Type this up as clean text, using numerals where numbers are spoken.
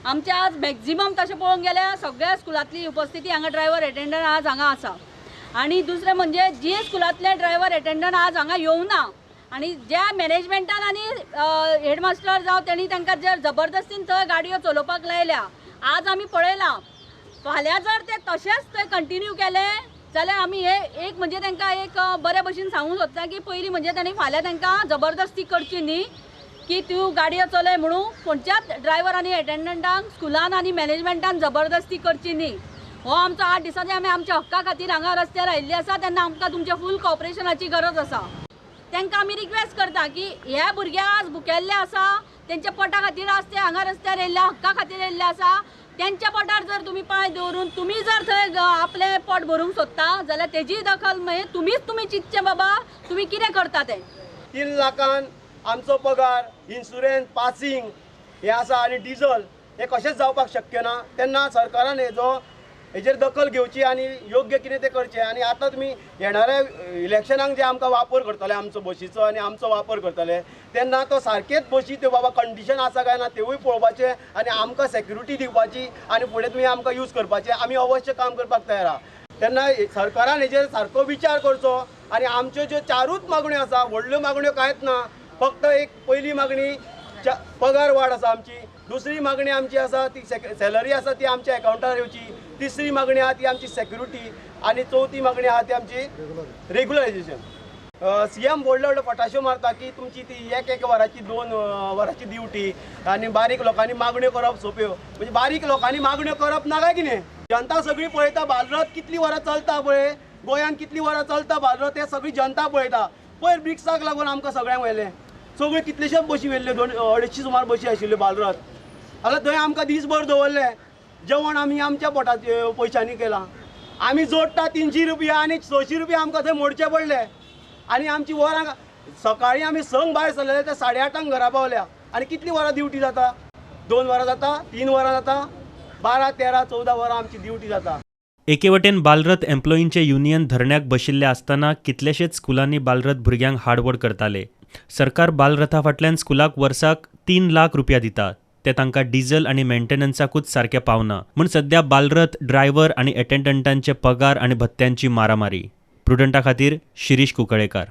आमच्या आज मॅक्झिमम तशें पळोवंक गेल्यार सगळ्या स्कुलांतली उपस्थिती हांगा ड्रायव्हर एटेंडंट आज हांगा आसा. आनी दुसरें म्हणजे जे स्कुलांतले ड्रायव्हर एटेंडंट आज हांगा येवना आनी ज्या मॅनेजमेंटान आनी हेडमास्टर जावं तेणी तांकां जर जबरदस्तीन थंय गाडयो चलोवपाक लायल्या, आज आमी पळयलां, फाल्यां जर ते तशेंच थंय कंटिन्यू केलें जाल्यार आमी हे एक म्हणजे तांकां एक बरे भशेन सांगूंक सोदता की पयलीं म्हणजे तांणी फाल्यां तांकां जबरदस्ती करची न्ही की तूं गाडयो चलय म्हणून खंयच्याच ड्रायव्हर आनी एटेंडंटांक स्कुलान आनी मॅनेजमेंटान जबरदस्ती करची न्ही. हो आमचो 8 दिसांनी आमी आमच्या हक्का खातीर हांगा रस्त्यार आयिल्ले आसा, तेन्ना आमकां तुमच्या फूल कॉपरेशनाची गरज आसा. तांकां आमी रिक्वेस्ट करता की हे भुरगे आज भुकेल्ले आसा, तेंच्या पोटा खातीर आज ते हांगा रस्त्यार येयल्ले, हक्का खातीर येयल्ले आसा. तेंच्या पोटार जर तुमी पांय दवरून तुमी जर थंय आपलें पोट भरूंक सोदता जाल्यार तेजी दखल मागीर तुमीच तुमी चिंतचें बाबा तुमी कितें करता तें. 3 लाखान आमचो पगार, इन्शुरन्स, पासिंग हें आसा आनी डिजल हें कशेंच जावपाक शक्य ना. तेन्ना सरकारान हेजो हेजेर दखल घेवची आनी योग्य कितें तें करचें. आनी आतां तुमी येणाऱ्या इलेक्शनाक जे आमकां वापर करतले आमचो बशीचो आनी आमचो वापर करतले तेन्ना तो सारकेच बशी त्यो बाबा कंडिशन आसा काय ना तेवूय पळोवपाचें आनी आमकां सेक्युरिटी दिवपाची आनी फुडें तुमी आमकां यूज करपाचें. आमी अवश्य काम करपाक तयार आहा. तेन्ना सरकारान हेजेर सारको विचार करचो आनी आमच्यो ज्यो 4ूच मागण्यो आसा, व्हडल्यो मागण्यो कांयच ना, फक्त एक पयली मागणी पगार वाड आसा आमची, दुसरी मागणी आमची आसा ती सॅलरी आसा ती आमच्या एकावंटार येवची, तिसरी मागणी आहा ती आमची सेक्युरिटी आनी चवथी मागणी आहा ती आमची रेगुलरायझेशन. सी एम व्हडले व्हडले फटाश्यो मारता की तुमची ती एक वराची 2 वराची ड्युटी आनी बारीक लोकांनी मागण्यो करप सोंप्यो, म्हणजे बारीक लोकांनी मागण्यो करप ना काय कितें? जनता सगळी पळयता बालरथ कितली वरां चलता पळय, गोंयांत कितली वरां चलता बालरथ तें सगळी जनता पळयता. पयर ब्रिक्साक लागून आमकां सगळ्यांक व्हेलें, सगळ्यो कितलेशेच बशी व्हेल्ल्यो, 200-250 सुमार बशी आशिल्ल्यो बालरथ. जाल्यार थंय आमकां दीसभर दवरलें, जेवण आमी आमच्या पोटाचे पयशांनी केलां, आमी जोडटा 300 रुपया आनी 600 रुपया आमकां थंय मोडचे पडले. आनी आमची वरां सकाळीं आमी 6 भायर सरलेले ते 8:30 घरा पावल्या आनी कितली वरां ड्युटी जाता? 2 वरां जाता, 3 वरां जाता, 12, 13, 14 वरां आमची ड्युटी जाता. एके वटेन बालरथ एम्प्लॉईंचे युनियन धरण्याक बशिल्ले आसतना कितलेशेच स्कुलांनी बालरथ भुरग्यांक हाडवड करताले. सरकार बालरथा फाटल्यान स्कुलाक वर्साक 3 लाख रुपया दिता, ते तांकां डिझल आनी मेंटेनन्साकूच सारकें पावना म्हूण सद्या बालरथ ड्रायव्हर आनी एटेंडंटांचे पगार आनी भत्त्यांची मारामारी. प्रुडंटा खातीर शिरीष कुंकळेकार.